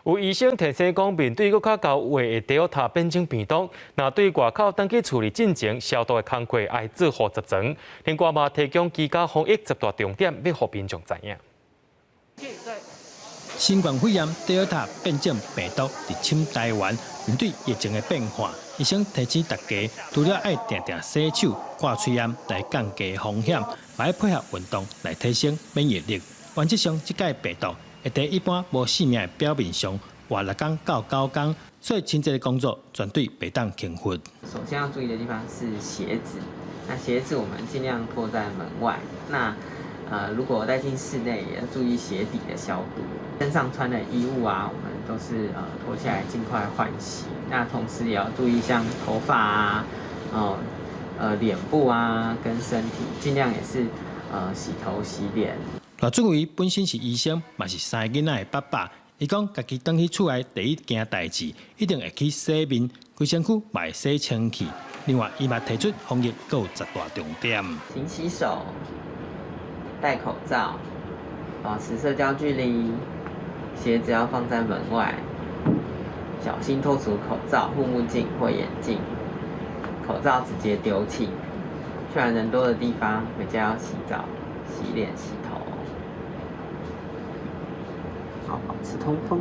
有醫生提醒講，面對閣較厚的 Delta 變種病毒，若對外口轉去厝裡進前消毒的工課愛做予十全。另外嘛，提供居家防疫十大重點，欲予民眾知影。新冠肺炎 Delta 變種病毒入侵台灣，面對疫情的變化，醫生提醒大家，除了愛定定洗手、掛喙罨來降低風險，嘛愛配合運動來提升免疫力。原則上，這擺病毒會佇一般無性命的表面上活6工到9工，所以清潔的工作絕對袂當輕忽。首先要注意的地方是鞋子，那鞋子我們盡量脫在門外。那如果帶進室內，也要注意鞋底的消毒。身上穿的衣物啊，我們都是脫下來盡快換洗。那同時也要注意像頭髮啊，哦，臉部啊，跟身體，盡量也是洗頭洗臉。賴俊偉本身是醫生，嘛是三个囡仔的爸爸。伊講，家己轉去厝內第一件代誌，一定會去洗面，規身軀嘛會洗清氣。另外，伊嘛提出防疫閣有十大重點：勤洗手、戴口罩、保持社交距離、鞋子要放在門外，小心脫除口罩、護目鏡或眼鏡，口罩直接丟棄。去完人多的地方，回家要洗澡、洗臉、洗頭，好保持通風，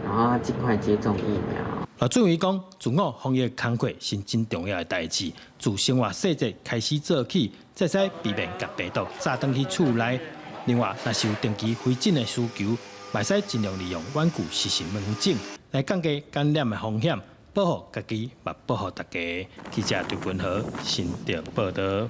然後盡快接種疫苗。賴俊偉講，自我防疫工課是真重要的代誌，自生活細節開始做起，才會使避免共病毒早轉去厝內。另外，若是有定期回診的需求，嘛會使盡量利用遠距視訊問診來降低感染的風險，保護家己，嘛保護大家。記者陳文和新竹報導。